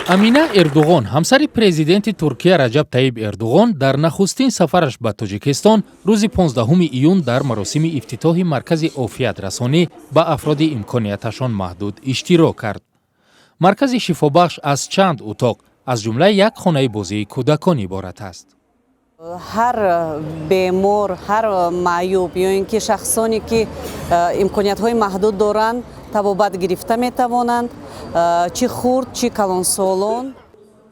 Амина Эрдуғон, ҳамсари президенти Туркия Раҷаб Таиб Эрдуғон, дар нахустин сафараш ба Тоҷикистон рӯзи 15 июн дар маросими ифтитоҳи маркази офиятрасонӣ ба афроди имконияташон маҳдуд иштирок кард. Маркази шифобахш аз чанд утоқ, аз ҷумла як хонаи бозии кӯдакон иборат аст. Ҳар бемор, ҳар маъюб ё ин ки шахсоне, ки имкониятҳои маҳдуд доранд, табобат гирифта метавонанд, чӣ хурд, чӣ калонсолон.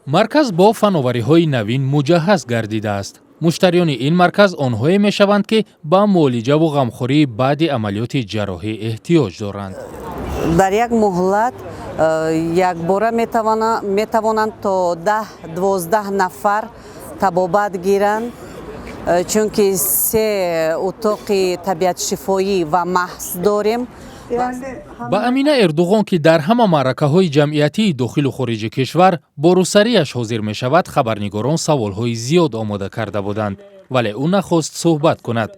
Марказ бо фановариҳои навин муҷаҳҳаз гардидааст. Муштариёни ин марказ онҳое мешаванд, ки ба муолиҷаву ғамхории баъди амалиёти ҷарроҳӣ эҳтиёҷ доранд. Дар як муҳлат якбора метавонанд то 10-12 нафар табобат гиранд, чунки се утоқи табиатшифоӣ ва маҳз дорем. Ба Амина Эрдуғон, ки дар ҳама маъракаҳои ҷамъиятии дохилу хориҷи кишвар бо рӯсарияш ҳозир мешавад, хабарнигорон саволҳои зиёд омода карда буданд, вале ӯ нахост суҳбат кунад.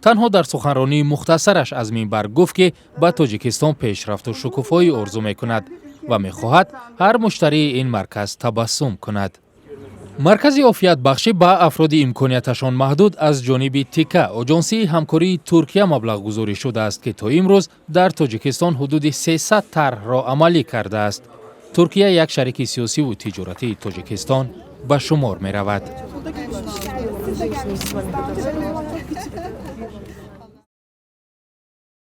Танҳо дар суханронии мухтасараш аз минбар гуфт, ки ба Тоҷикистон пешрафту шукуфоӣ орзу мекунад ва мехоҳад ҳар муштарии ин марказ табассум кунад. Маркази офиятбахшӣ ба афроди имконияташон маҳдуд аз ҷониби ТИКА, оҷонсии ҳамкории Туркия, маблағгузорӣ шудааст, ки то имрӯз дар Тоҷикистон ҳудуди 300 тарҳро амалӣ кардааст. Туркия як шарики сиёсиву тиҷоратии Тоҷикистон ба шумор меравад.